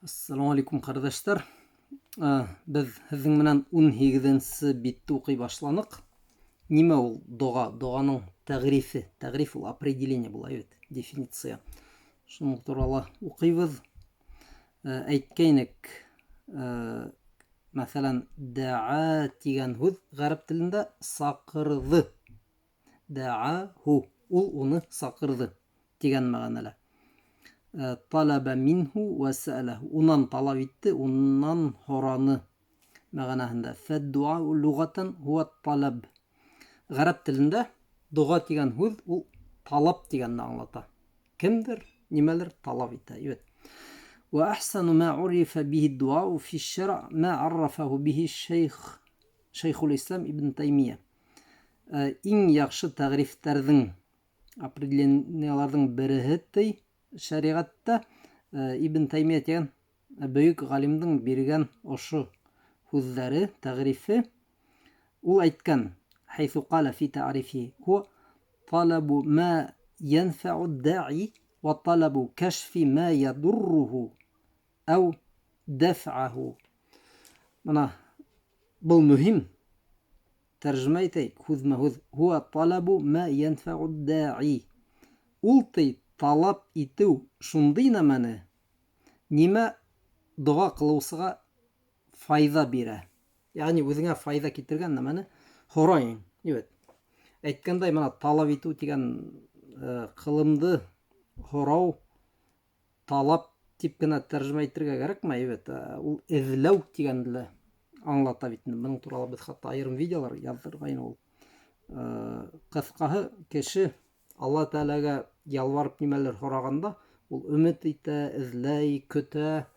Ассаламу алейкум, ҡәрҙәштәр. Беҙ һеҙҙең менән 18-нсе битте уҡый башланыҡ. Нимә ул доға? Доғаның тәғрифе. Тәғриф ул определение була бит, дефиниция. Шуның турала уҡыйбыҙ. Әйткәйнек, мәҫәлән, дәа тигән һүҙ ғәрәп телендә саҡырҙы. Дәаху, ул уны саҡырҙы тигән мәғәнәлә. Талаба минһу вә сәәләһу, унан талап итте, унан һораны мәғәнәһендә. Фәддуа луғатан хуа талаб. Ғәрәп телендә доға тигән һүҙ ул талап тигәнне аңлата. Кемдер нимәлер талап итә, бит. Вә әхсәну мә урифа бихи дуа фи шәрә мә аррафаху бихи шейх Шейхул Ислам Ибн Таймия. Иң яҡшы тәғрифтәрҙең, определениеларҙың береһе ти шәриғәттә Ибн Таймия тигән бөйөк ғалимдың биргән ошо һүҙҙәре, тәғрифе. Ул әйткән: хәйҫу ҡала фи тәғрифи хуа талабу ма янфау даи ва талабу кәшфи ма ядурруху әү дәфғәһу. Бына был мөһим. Тәржемә итәйек һүҙмә-һүҙ. Хуа талабу ма янфау даи. Ул ти талап итеү шундай нәмәне, нимә доға ҡылыусыға файҙа бирә. Ягъни үҙеңә файҙа китергән нәмәне һорайың. Бит. Әйткәндәй, бына талап итеү тигән ҡылымды һорау, талап тип кенә тәржемә итергә кәрәкмәй бит. Ул эҙләү тигәнде лә аңлата бит инде. Бының турала беҙ хатта айырым видеолар яҙҙырғайны ул. Ҡыҫҡаһы, кеше Алла Тәғәләгә ялварып нимәлер һорағанда, ул өмөт итә, эҙләй, көтә,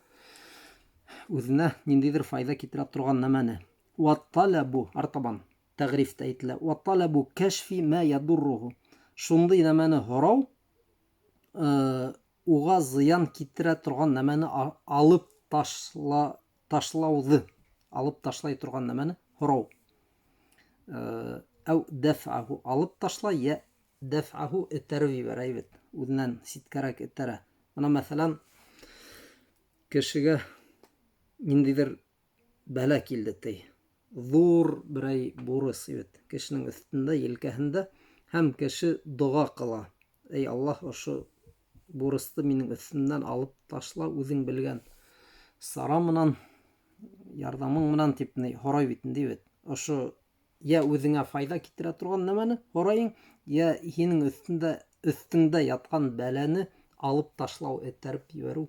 үҙенә ниндәйҙер файҙа китерә торған нәмәне. Ва талабу, артабан тәғрифтә әйтелә. Ва талабу кәшфи ма ядурруху. Шундай нәмәне һорау, уға зыян китерә торған нәмәне алып ташла, ташлауҙы, алып ташлай торған нәмәне һорау. Әү дәфғәһу, алып ташлай, йә дәфғәһу этәреп ебәрә бит, үҙенән ситкәрәк этәрә. Бына мәҫәлән, кешегә ниндәйҙер бәлә килде ти. Ҙур берәй бурыс бит кешенең өҫтөндә, елкәһендә, һәм кеше доға ҡыла. Эй Аллаһ, ошо бурысты минең өҫтөмдән алып ташла, үҙең белгән сара менән, ярҙамың менән тип ни һорай бит инде бит. Ошо йә үҙеңә файҙа китерә торған нәмәне һорайың, йә һинең өҫтөңдә ятҡан бәләне алып ташлау, этәреп ебәреү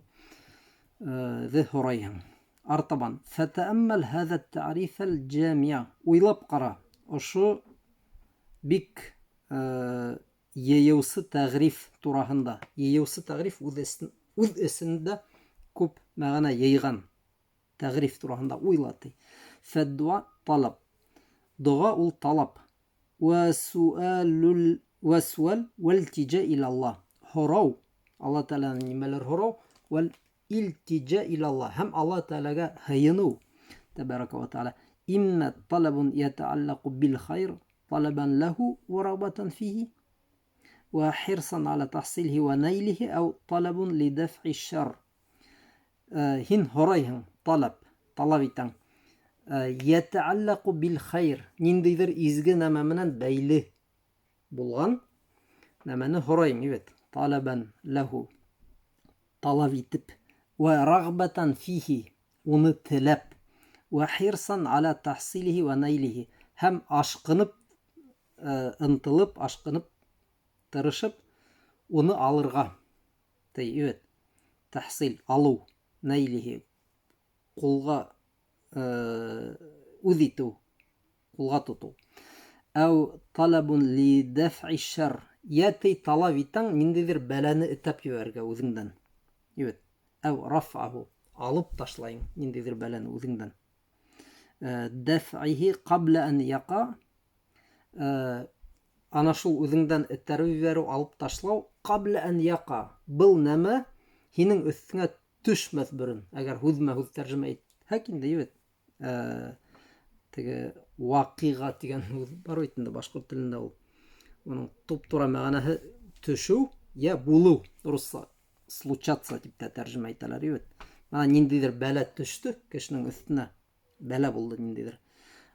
ҙе һорайһың. Артабан фәтәәммәл һәҙә тәғрифәл джамиа. Уйлап ҡара. Ошо бик йыйыусы тәғриф тураһында. Йыйыусы тәғриф үҙ эсендә күп мәғәнә йыйған тәғриф тураһында уйла ти. Фәддуа талап. Доға ул талап. Вә суалул вә суал вәлтиҗа илаллаһ. Һорау, Алла Тәғәләнән нимәлер һорау, вәл илтиҗа илаллаһ. Һәм Алла Тәғәләгә һыйыныу. Тәбәрәкә вә тәғәлә. Имма талабун ятааллаку бил хайр талабан лаху ва рагбатан фихи ва хирсан аля тахсилихи ва найлихи ау талабун ли дафъи шар. Һин һорайһың, талап, талап итәң. Ятааллаку бил хайр, ниндәйҙер изге нәмә менән бәйле булған нәмәне һорайың, бит. Талабан лаху, талап итеп, ва рагбатан фихи, уны теләп, ва хирсан аля тахсилихи ва найлихи, һәм ашҡынып, ынтылып, ашҡынып, тырышып, уны алырға. Ти, бит. Тахсил, алыу, найлихи, ҡулға үҙ итеү, ҡулға тотоу. Әү талабун ли дафъи шар. Йә ти талап итәң ниндәйҙер бәләне этәп ебәрергә үҙеңдән. Бит. Әү рафаху, алып ташлайың ниндәйҙер бәләне үҙеңдән. Дафъихи ҡабла ан яҡа. Ана шул үҙеңдән этәреп ебәреү, алып ташлау ҡабла ан яҡа. Был нәмә һинең өҫтөңә төшмәҫ борон. Әгәр һүҙмә-һүҙ тәржемә итһәк инде, бит. Теге ваҡиға тигән һүҙ бар бит инде башҡорт телендә ул. Уның туп-тура мәғәнәһе төшөү йә булыу, русса случаться тип тә тәржемә итәләр бит. Мына ниндәйҙер бәлә төштө кешенең өҫтөнә. Бәлә булды ниндәйҙер.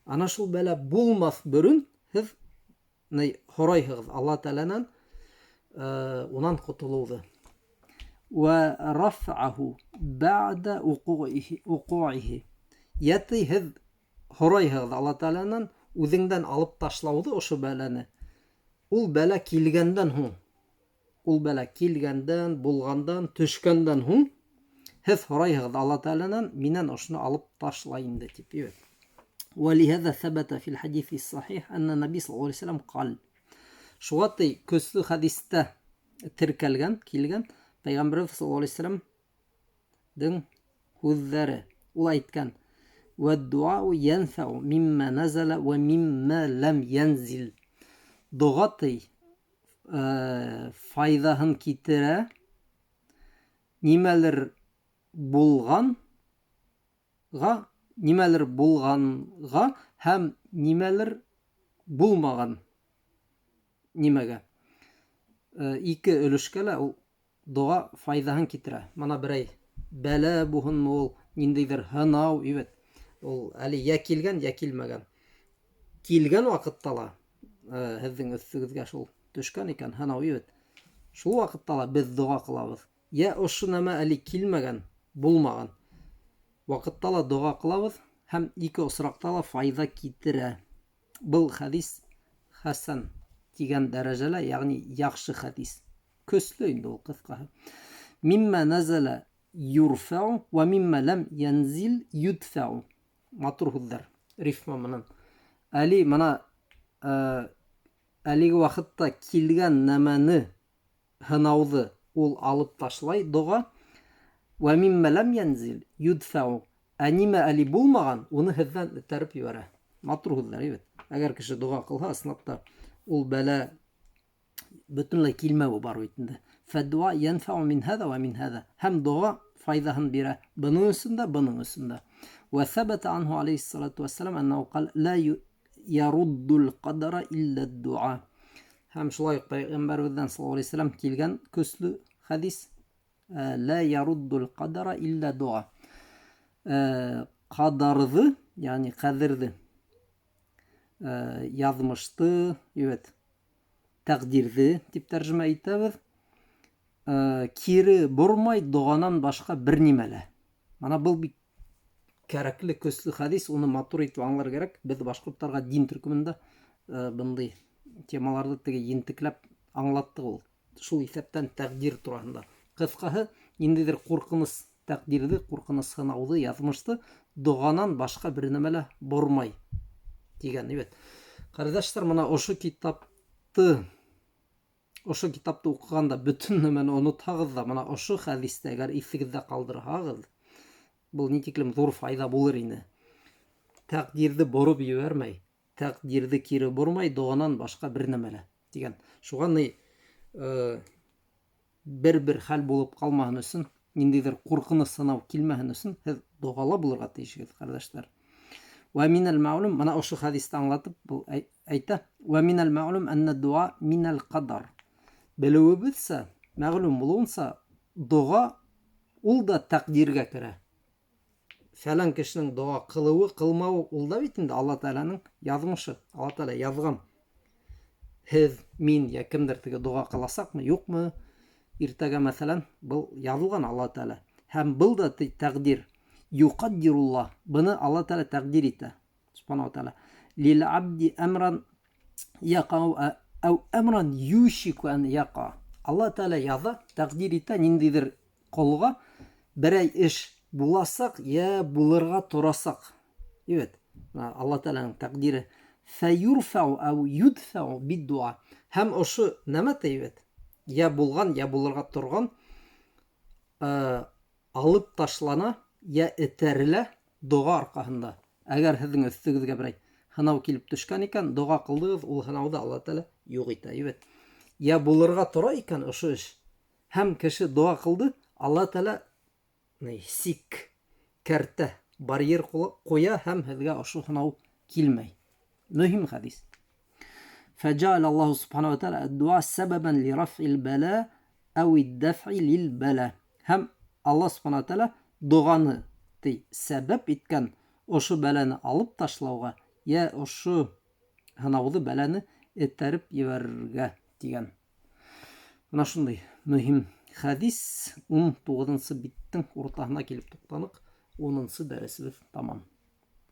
Ана шул бәлә булмаҫ борон һеҙ ни һорайһығыҙ Алла Тәғәләнән унан ҡотолоуҙы. Вә рафъаху бәғдә уҡуғихи. Йәти һеҙ һорайһығыҙ Алла Тәғәләнән үҙеңдән алып ташлауҙы ошо бәләне. Ул бәлә килгәндән һуң, ул бәлә килгәндән, булғандан, төшкәндән һуң һеҙ һорайһығыҙ Алла Тәғәләнән минән ошоно алып ташла инде тип. Вәлиһәҙә сәбәтә фил хәдиҫи сахих әннә Наби саллаллаһу алейһи вәсәләм ҡал. Шуға ти көслө хәдистә теркәлгән, килгән Пәйғәмбәребеҙ саллаллаһу алейһи вәсәләмдең һүҙҙәре. Ул әйткән: "Вәд-дуау янфау мимма назала ва мимма лам янзил." Доға ти файҙаһын китерә нимәлер булғанға, нимәлер булғанға һәм нимәлер булмаған нимәгә. Ике өлөшкә лә ул доға файҙаһын китерә. Мына берәй бәлә булһынмы ул, ниндәйҙер һынау, бит. Ул әле йә килгән, йә килмәгән. Килгән ваҡытта ла һеҙҙең өҫтөгөҙгә шул төшкән икән һынау, бит. Шул ваҡытта ла беҙ доға ҡылабыҙ. Йә ошо нәмә әле килмәгән, булмаған ваҡытта ла доға ҡылабыҙ һәм ике осраҡта ла файҙа китерә. Был хәдис хәсән тигән дәрәжәлә, йәғни яҡшы хәдис. Көслө инде ул, ҡыҫҡаһы. Миммә назала юрфау ва миммә ләм янзил юдфау. Матур һүҙҙәр, рифма менән. Әле мына әлеге ваҡытта килгән нәмәне, һынауҙы ул алып ташлай доға. Вә миммә ләм янзил юдфау. Ә нимә әле булмаған, уны һеҙҙән этәреп ебәрә. Матур һүҙҙәр, бит. Әгәр кеше доға ҡылһа, ысынлап та ул бәлә бөтөнләй килмәүе бар бит инде. Фәдуа янфау мин һәҙә вә мин һәҙә. Һәм доға файҙаһын бирә бының өсөн дә, бының өсөн дә. Вә сәбәтә анһу алейһиссалату вәссәлам әннәһу ҡал ла яруддул ҡадара илля дуа. Һәм шулай уҡ пәйғәмбәребеҙҙән саллаллаһу алейһи вәсәләм килгән көслө хәдис: ла яруддул ҡадара илля дуа. Ҡадарҙы, йәғни ҡәҙерҙе, яҙмышты, бит, тәҡдирҙе тип тәржемә итәбеҙ. Кире бормай доғанан башҡа бер нимә лә. Мына был бик кәрәкле, көслө хәдис, уны матур итеп аңлар кәрәк. Беҙ башҡорттарға дин төркөмөндә бындай темаларҙы теге ентекләп аңлаттыҡ ул. Шул иҫәптән тәҡдир тураһында. Ҡыҫҡаһы, ниндәйҙер ҡурҡыныс тәҡдирҙе, ҡурҡыныс һынауҙы, яҙмышты доғанан башҡа бер нәмә лә бормай тигән, бит. Ҡәрҙәштәр, мына ошо китапты уҡығанда бөтөн нәмәне онотһағыҙ ҙа, мына ошо хәдисте әгәр иҫегеҙҙә ҡалдырһағыҙ, был ни тиклем ҙур файҙа булыр ине. Тәҡдирҙе бороп ебәрмәй, тәҡдирҙе кире бормай доғанан башҡа бер нәмә лә тигән. Шуға ни бер-бер хәл булып ҡалмаһын өсөн, ниндәйҙер ҡурҡыныс һынау килмәһен өсөн һеҙ доғала булырға тейешһегеҙ, ҡәрҙәштәр. Вә минәл мәғлүм, мына ошо хәдисте аңлатып был әйтә: Вә минәл мәғлүм әннә дуа минәл ҡадар. Белеүебеҙсә, мәғлүм булыуынса, доға ул да тәҡдиргә керә. Фәлән кешенең доға ҡылыуы, ҡылмауы ул да бит инде Алла Тәғәләнең яҙмышы. Алла Тәғәлә яҙған. Һеҙ, мин йә кемдер теге доға ҡыласаҡмы, юҡмы? Иртәгә, мәҫәлән, был яҙылған Алла Тәғәлә. Һәм был да тәҡдир. Юҡаддируллаһ. Быны Алла Тәғәлә тәҡдир итә. Субхана ва Тәғәлә. Лил абди әмран яҡау әү әмран юшику ән яҡа. Алла Тәғәлә яҙа, тәҡдир итә ниндәйҙер ҡолға берәй эш буласаҡ йә булырға торасаҡ. Бит. Алла Тәғәләнең тәҡдире. Фәюрфау әү юдфау биддуа. Һәм ошо нәмә бит? Йә булған, йә булырға торған алып ташлана, йә этәрелә доға арҡаһында. Әгәр һеҙҙең өҫтөгөҙгә берәй һынау килеп төшкән икән, доға ҡылдығыҙ, ул һынауҙы Алла Тәғәлә юҡ итә, бит. Йә булырға тора икән ошо эш, һәм кеше доға ҡылды, Алла Тәғәлә сик, кәртә, барьер ҡуя һәм һеҙгә ошо һынау килмәй. Мөһим хәдис. فجعل الله سبحانه وتعالى الدعاء سببا لرفع البلاء أو الدفع للبلاء. Һәм Алла سبحانه وتعالى Доганы, ти, сәбәп иткән ошо бәләне алып ташлауға, йә ошо һынауҙы, бәләне этәреп ебәрергә, тигән. Мына шундай мөһим хәдис. 19-нсы биттең уртаһына килеп туҡтаныҡ. 10-нсы дәресебеҙ тамам.